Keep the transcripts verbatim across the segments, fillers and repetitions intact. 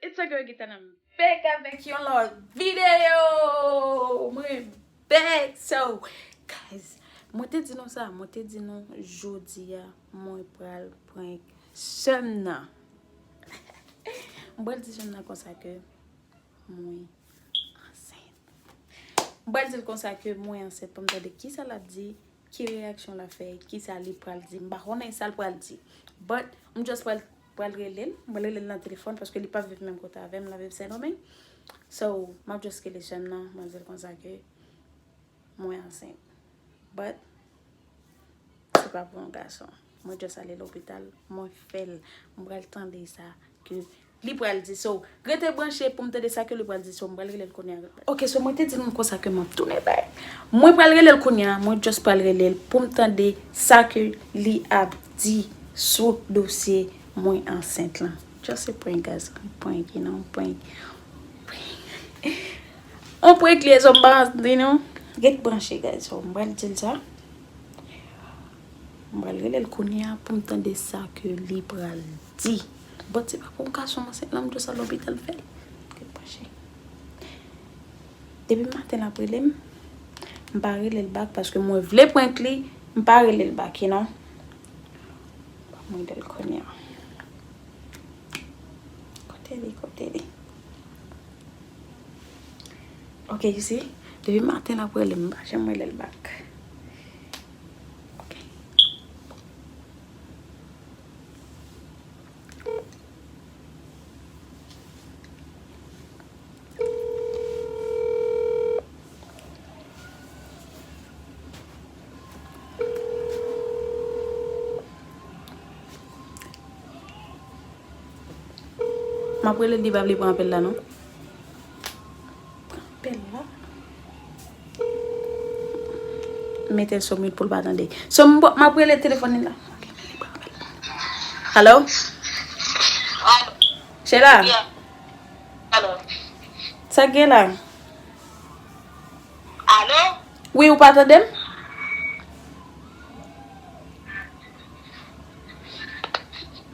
It's your girl Gitana, m back avèk yon lòt videyo. Mwen back. So, guys, mwen te di nou sa, mwen te di nou jodi a mwen pral prank sè m nan. Mwen pral di sè m nan konsa ke mwen ansent. Mwen pral di l konsa ke mwen ansent pou m tande kisa l ap di, ki reyaksyon l ap fè, kisa li pral di. M pa konnen sa l pral di. But, m just pral, pral rele l. Mwen rele l nan telefòn paske li pa viv menm kote avè m, l ap viv Sendomeng. So, m ap just rele sè m nan, mwen di l konsa ke mwen ansent. But, se pa pou yon gason. Mwen just ale lopital, mwen fè l. Mwen pral tande sa ke li pral di. So, rete branche pou m tande sa ke li pral di. So, mwen pral rele l kounye a. Ok, so mwen te di nou konsa ke m ap tounen bay. Mwen pral rele l kounye a, mwen just pral rele l pou m tande sa ke li ap di sou dosye mwen ansent lan. Just a prank, guys. Prank, you know, prank. Prank. On prank li ye, so m pa anvi non. Ret branche, guys. So, m pral di l sa. M pral rele l kounye a pou m tande sa ke li pral di. But se pa pou yon gason m ansent lan, m just al lopital fè l. Ret branche. Depi maten l ap rele m, m pa rele l back paske mwen vle prank li, m pa rele l back, you know. Mwen rele l kounye a. Kote li, kote li? Ok, you see? Depi maten l ap rele m, m pa janm rele l back. Ok. M ap rele l, li pa vle pran apèl la non. Pran apèl la. Mete l sou mute pou l pa tande. So, m, m ap rele telefòn li la. Ok, men li pran apèl la. Hello? Alo? Sheila? Yeah. Alo? Sa k gen la? Alo? Wi, ou pa tande m?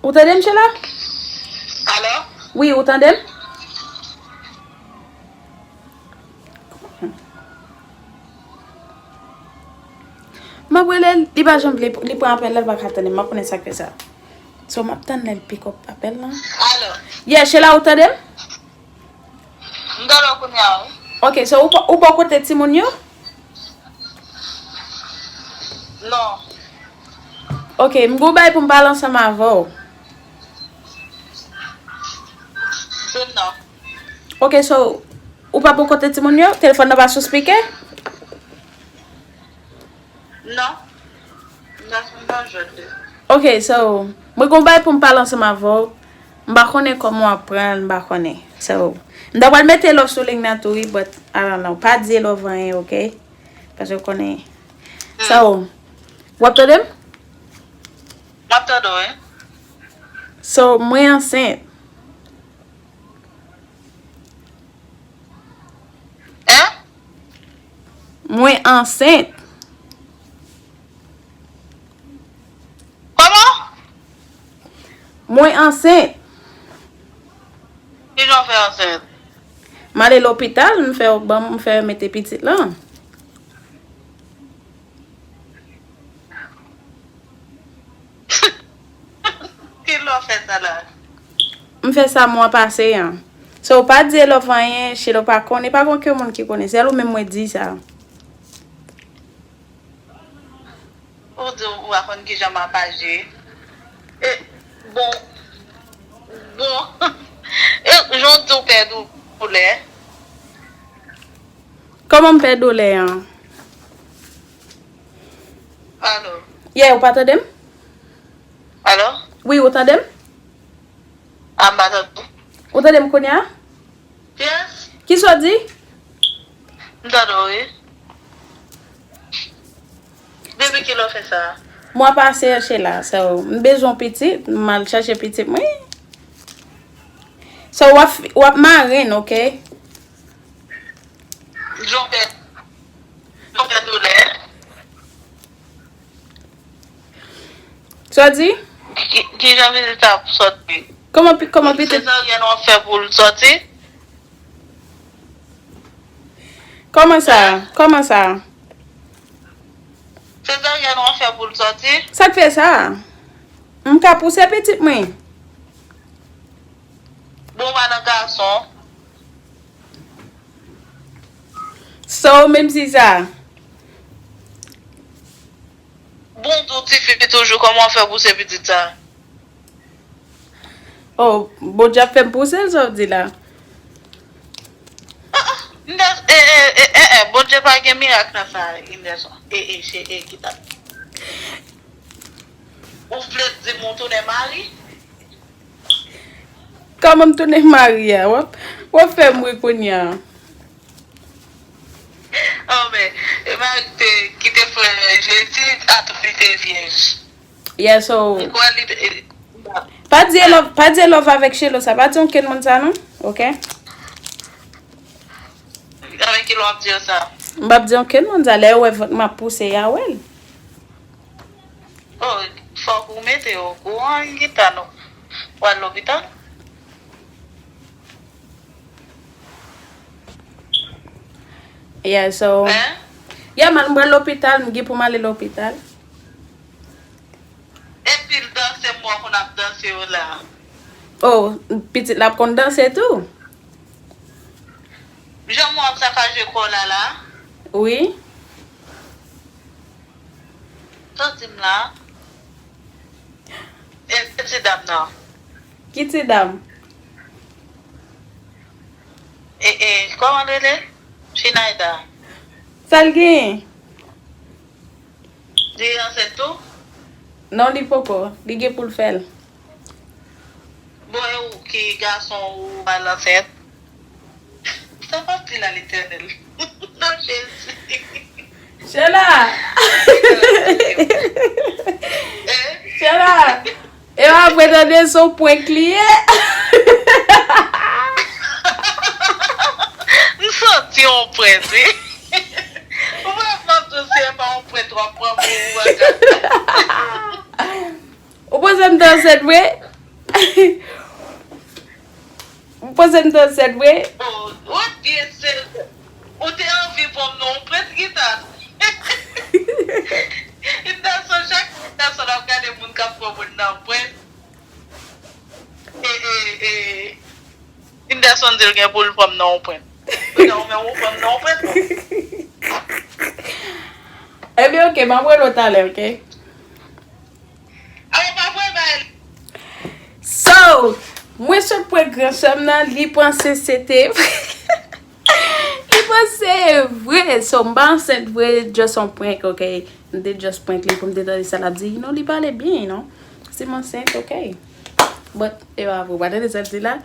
Ou tande m, Sheila? Alo? Wi, ou tande m? M ap rele l, li pa janm vle, li pran apèl la, li pa ka tande m. M pa konnen sa k fè sa. So, m ap tann lè l pick up apèl lan. Alo? Yeah, Sheila, ou tande m? M tande w kounye a, wi. Ok, so ou bò, ou bò kote timoun yo? Non. Ok, m gon bagay pou m pale ansanm avè w. Di m non. Ok, so, ou pa bò kote timoun yo? Telefòn nan pa sou speaker? Non. M nan, m nan jwèt li. Ok, so, mwen gon bagay pou m pale ansanm avè w. M pa konnen kòman w ap pran l, m pa konnen. So, m ta pral mete love sou liy nan tou, wi, but, I don't know. Pa di love anyen, ok? Paske w konnen. So, w ap tande m? M ap tande w, wi. So, mwen ansent. Hein? Mwen ansent. Kòman? Mwen ansent. Kijan w fè ansent? M ale lopital, m fè yo ban m, m fè yo mete pitit lan. Kilè w fè sa la? M fè sa mwa pase an. So, w pa di Love anyen, Sheila pa konnen, pa gen okenn moun ki konnen. Sèl ou menm mwen di sa. Ou di ou pa konn kijan m ap aji. E, bon. Bon. E, jan w di w pè doulè. Kòman m pè doulè an? Alo. Yeah, ou pa tande m? Alo? Wi, ou tande m? A, m pa tande w. Ou tande m kounye a? Yes. Kisa w di? M tande w, wi. Depi kilè w fè sa? Mwa pase, Sheila. So, m bezwen pitit, m al chache pitit mwen. So, w ap, w ap marenn, ok? Jan w pè, jan w pè doulè. Sa w di? Ki, kijan vizit sa ap sòti? Kòman pi- kòman pitit? Sezaryèn w ap fè pou l sòti? Kòman sa? Kòman sa? Sezaryèn w ap fè pou l sòti? Sa k fè sa? M ka pouse pitit mwen. Bon, w pa nan gason. So, menm si sa. Bon, di w tifi toujou, kòman w fè pouse pitit sa? Oh, Bondye ap fè m pouse l, sa w di la? Ah, ah, Indes-, eh, eh, eh, eh, eh, Bondye pa gen mirak nan sa, Indes-, eh, eh, che-, eh, kita. Ou vle di m ou tounen mari? Kòman m tounen mari a? W ap, w ap fè m ri kounye a. Oh, men, e mari te, ki te fè Jezi, a tou li te vyèj. Yeah, so, m kwè li te, pa di love, pa di love avèk Chelo sa, pa di okenn moun sa non, ok? Avèk ki lè w ap di yo sa? M p ap di okenn moun sa, lè yo wè vant m ap pouse, y a wè l. Oh, fòk ou mete yo okouran, Gita, nou pral lopital? Yeah, so, hein? Yeah, man, m pral lopital, m gen pou m ale lopital. Epi l danse, m wè konn ap danse yo la. Oh, pitit la ap konn danse tou? Jan m wè w ap sakaje kò w la la. Wi. Sa w di m la? E, e ti dam nan? Ki ti dam? E, e, kòman l rele? Chinayda. Sa l genyen? Li ansent tou? Non, li poko. Li gen pou l fè l. Bon, e ou ki gason ou al ansent? Sa pa pli la, Letènèl. Non, Jezi. Chela! Eh? Chela! E w ap retande se yon prank li ye. M santi yon prank, wi. Ou pa ap mande si e pa yon prank w ap pran pou ou, bagay. Ou panse m te ansent vre? Ou panse m te ansent vre? Oh, ou byen se, ou te anvi pran m nan yon prank, Gita. Inderson, chak Inderson ap gade moun k ap pran moun nan prank. E, e, e, Inderson di l gen pou l pran m nan yon prank. Kounye a ou menm ou pran m nan yon prank, non? Ebyen, ok, m ap rele w talè, ok? Ayo, pa vre, bay. So, mwen sot prank gran sè m nan, li panse se te vre. Li panse se vre. So, m pa ansent vre, just on prank, ok? M te just prank li pou m te tande sa l ap di. Non, li pale byen, non. Si m ansent, ok. But, e pa vre, w pa tande sa l di la?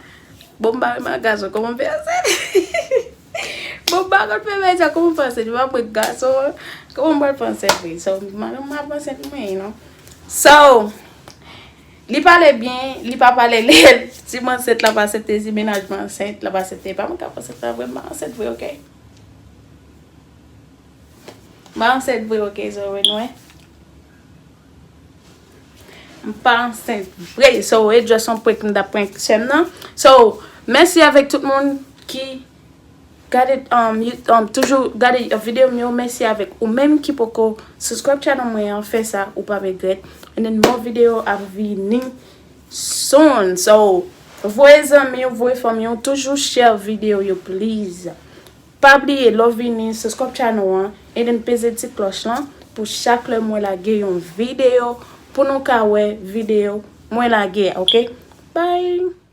Bon, m pa renmen gason, kòman m fè ansent? Bon, m pa konn fè bagay sa, kòman m fè ansent? M pa mwen gason, kòman m pral fè ansent vre? So, m pa renmen ap ansent mwen, non. So, li pale byen, li pa pale lèd. Si m ansent, l ap aksepte. Si mennaj mwen ansent, l ap aksepte. Pa mwen k ap ansent la vre, m pa ansent vre, ok? M pa ansent vre, ok, so, anyway. M pa ansent vre. So, e just yon prank m t ap prank sè m nan. So, mèsi avèk tout moun ki gade, um, you- um, toujou gade videyo m yo. Mèsi avèk ou menm ki poko subscribe channel mwen an, fè sa, ou pa regrèt. And then more video ap vini soon. So, voye zanmi w, voye fanmi w, toujou share videyo yo, please. Pa bliye, lè w vini, subscribe channel an, and then peze ti klòch lan pou chak lè mwen lage yon videyo, pou nou ka wè videyo mwen lage a, ok? Bye!